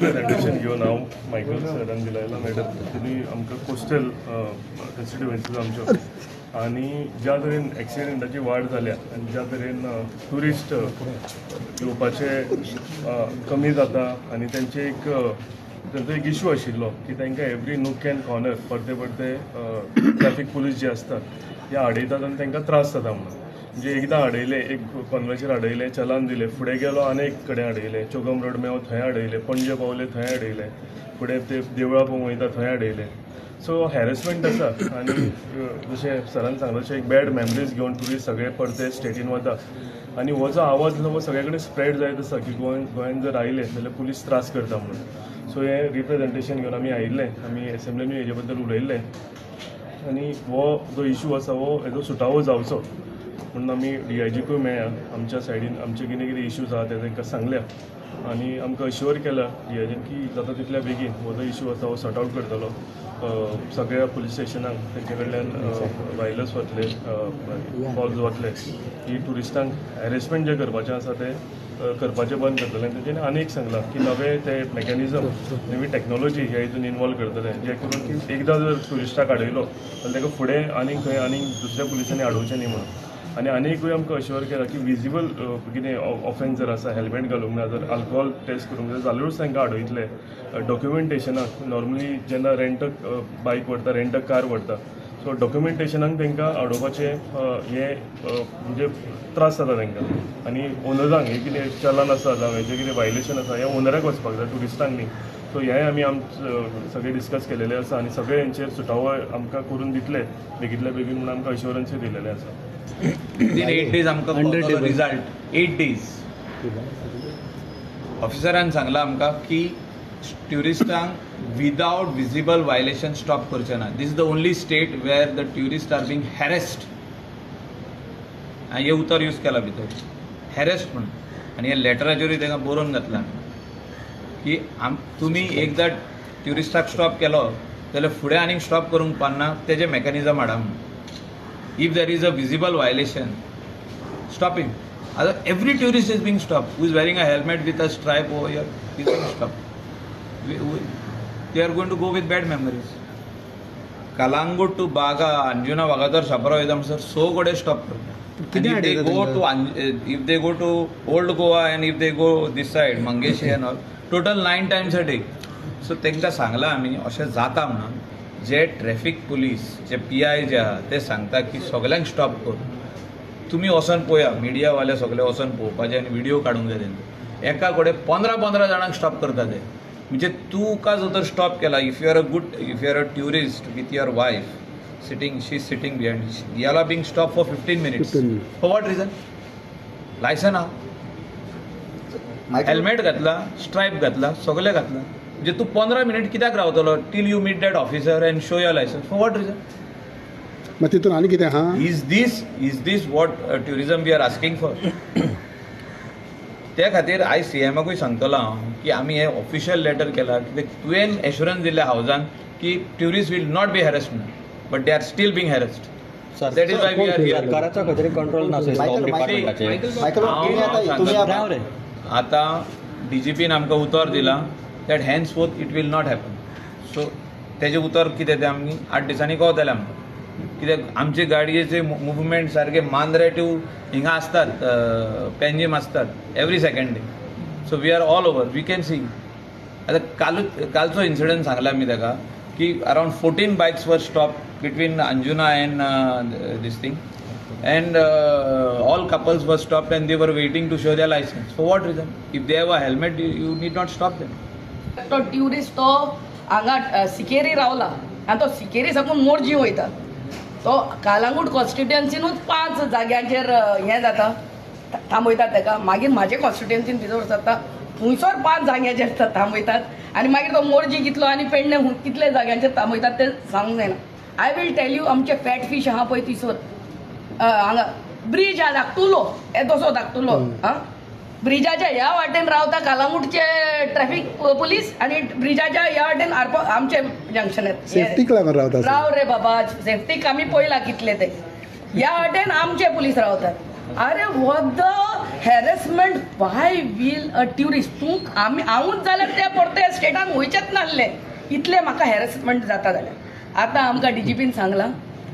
Representation घेवन हांव Michael सरान दिलायला मॅडम तिणी आमकां कोस्टल कॉन्स्टिट्युएन्सीज आमच्यो आनी ज्या तरेन एक्सिडेंटाची वाड जाल्या आनी ज्या तरेन ट्युरिस्ट येवपाचे कमी जाता आनी तेंचे एक तेंचो एक इशू आशिल्लो की तांकां एवरी नूक एंड कॉर्नर परते परते ट्रॅफिक पुलीस जे आसतात ते आडयतात आनी तांकां त्रास जाता म्हणून. म्हणजे एकदां आडयले, एक कॉर्नराचेर आडयले, चलान दिले, फुडें गेलो आनी एक कडेन आडयले, चोगम रोड मेळो थंय आडयले, पणजे पावले थंय आडयले, फुडें ते देवळां पळोवंक वयता थंय आडयले. सो हॅरेसमेंट आसा आनी जशें सरान सांगलें तशें एक बॅड मेमरीज घेवन ट्युरिस्ट सगळे परते स्टेटीन वता आनी हो जो आवाज आसा हो सगळे कडेन स्प्रेड जायत आसा की गोंयान जर आयले जाल्यार पुलीस त्रास करता म्हणून. सो हें रिप्रेझेंटेशन घेवन आमी आयिल्ले, आमी एसेंब्लीनूय हेजे बद्दल उलयल्ले आनी हो जो इशू आसा हो हेजो सुटावो जावचो म्हणून आमी डीआयजीकूय मेळ्ळ्या. आमच्या सायडीन आमचे कितें कितें इश्यूज आहा ते तांकां सांगल्या आनी आमकां अश्योर केला डीआयजीन की जाता तितल्या बेगीन हो जो इशू आसा हो सॉर्ट आवट करतलो. सगळ्या पुलीस स्टेशनांक तेंचे कडल्यान वायरलेस वतले, कॉल्स वतले की ट्युरिस्टांक हॅरेसमेंट जें करपाचें आसा तें करपाचें बंद करतलें. आनी तेंच्यांनी आनी एक सांगलां की नवे ते मॅकॅनिजम, नवी टॅक्नोलॉजी ह्या हितून इनवॉल्व करतले, जे करून की एकदां जर ट्युरिस्टाक आडयलो जाल्यार ताका फुडें आनीक खंय आनीक दुसऱ्या पुलिसांनी आडोवचें न्ही म्हणून. आनी आनीकूय आमकां अश्योर केला की विजिबल कितें ऑफेन्स जर आसा, हेल्मेट घालूंक ना, जर अल्कोहोल टेस्ट करूंक जाय जाल्यारूच तांकां आडयतले. डॉक्युमेंटेशनाक नॉर्मली जेन्ना रेंट बायक व्हरता, रेंट कार व्हरता, सो डॉक्युमेंटेशनाक तांकां आडोवपाचें हें म्हणजे त्रास जाता तांकां. आनी ओनरांक हें कितें चलन आसा जावं हेजें कितें वायलेशन आसा हें ओनराक वचपाक जाय, ट्युरिस्टांक न्ही. सो हें आमी सगळें डिस्कस केलेलें आसा आनी सगळे हेंचेर सुटावो आमकां करून दितले बेगींतल्या बेगीन म्हणून आमकां अश्योरन्सूय दिलेलें आसा. विदीन 8 days आमकां रिजल्ट. 8 days ऑफिसरान सांगलां आमकां की ट्युरिस्टांक विदावट विजिबल वायलेशन स्टॉप करचें ना. This is the only state where the tourist are being harassed. आनी हें उतर यूज केलां भितर हॅरेस्ड म्हणून आनी ह्या लेटराचेरूय तांकां बरोवन घातलां की तुमी एकदां ट्युरिस्टाक स्टॉप केलो जाल्यार फुडें आनीक स्टॉप करूंक पारना, तेजें मॅकॅनिजम हाडा म्हणून. If there is a visible violation, stop him. Every tourist is being stopped who is wearing a helmet with a stripe over here is being stopped. They are going to go with bad memories. Calangute to Baga, Anjuna Vagator, Chapora वयता म्हणसर स कडेन stop करता. If they go to Old Goa and if they go this side Mangeshi and all, total 9 times a day. So तांकां सांगलां आमी अशें जाता म्हणून. जे ट्रॅफिक पुलीस जे पीआय जे आहा ते सांगता की सगल्यांक स्टॉप कर, तुमी वचोन पळया, मिडियावाले सगळे वचोन पळोवपाचे आनी व्हिडिओ काडूंक जाय तेंचो. एका कडेन 15-15 जाणांक स्टॉप करता ते. म्हणजे तुका जर तर स्टॉप केला, if you are a good, if you are a tourist with your wife sitting, she is sitting behind, you are being stop for 15 minutes. For what reason? Licence आहा, हेल्मेट घातला, स्ट्रायप घातला, सगळें घातला, म्हणजे तूं 15 मिनट कित्याक रावतलो till you meet that officer and show your licence? For what reason? मागीर तितून आनी कितें आहा? Is this what tourism we are asking for? त्या खातीर आयज सीएमाकूय सांगतलो हांव की आमी हें ऑफिशियल लेटर केलां कित्याक तुवें एश्युरन्स दिल्लें हावजान की tourist will not be harassed म्हणून, but they are still being harassed. That is why we are here. सरकाराचो खंय तरी कंट्रोल ना डिपार्टमेंटाचेर. आतां डीजीपीन आमकां उतर दिलां that henceforth it will not happen. So तेजें उतर कितें तें आमी 8 दिसांनी कळतलें आमकां. कित्याक आमचे गाडयेचे मुवमेंट सारके मांद्रे टू हिंगा आसतात, पेंजीम आसतात every second day. So we are all over, we can see. आतां कालचो इन्सिडंट सांगला आमी ताका की around 14 bikes were stop between Anjuna and this thing and all couples were stopped and they were waiting to show their licence. For what reason? If they have a helmet you need not stop them. तो tourist तो हांगा सिकेरी रावला आनी तो सिकेरी साकून मोरजी वयता. तो कालांगूट कॉन्स्टिट्युएन्सीनूच 5 जाग्यांचेर हें जाता, थांबयतात ताका. मागीर म्हाजे कॉन्स्टिट्युएन्सीन भितर जाता थंयसर 5 जाग्यांचेर थांबयतात आनी मागीर तो मोरजी कितलो आनी पेडणे कितले जाग्यांचेर थांबयतात तें सांगूंक जायना. I will tell you, आमचे फॅट फीश आहा पळय थंयसर हांगा ब्रीज आहा धाकटुलो, येदोसो धाकटुलो आं, ब्रिजाच्या ह्या वाटेन रावता कालांगूटचे ट्रॅफिक पुलीस आनी ब्रिजाच्या ह्या वाटेन आमचे जंक्शनार सेफ्टीक लागून रावता. राव रे बाबा, सेफ्टीक आमी पळयला कितले ते. ह्या वाटेन आमचे पुलीस रावतात. अरे what the Harassment why will a tourist तूं आमी हांवूच जाल्यार त्या परते स्टेटान वयचेच नासलें इतलें म्हाका हॅरेसमेंट जाता जाल्यार. आतां आमकां डीजीपीन सांगलां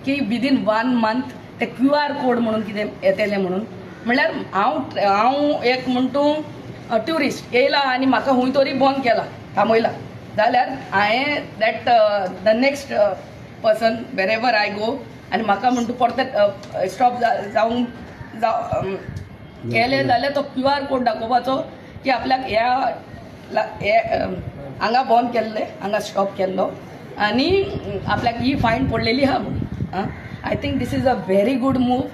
की विदीन 1 मंथ ते QR code म्हणून कितें येतलें म्हणून. म्हणल्यार हांव हांव एक म्हण तूं ट्युरिस्ट येयला आनी म्हाका खूंय तरी बंद केला थांबयला जाल्यार हांवें that the next person wherever I go आनी म्हाका म्हण तूं परते स्टॉप जावंक जाव केलें जाल्यार तो QR code दाखोवपाचो की आपल्याक ह्या हांगा बंद केल्लें हांगा स्टॉप केल्लो आनी आपल्याक ही फायन पडलेली आहा म्हणून. I think this is a very good move.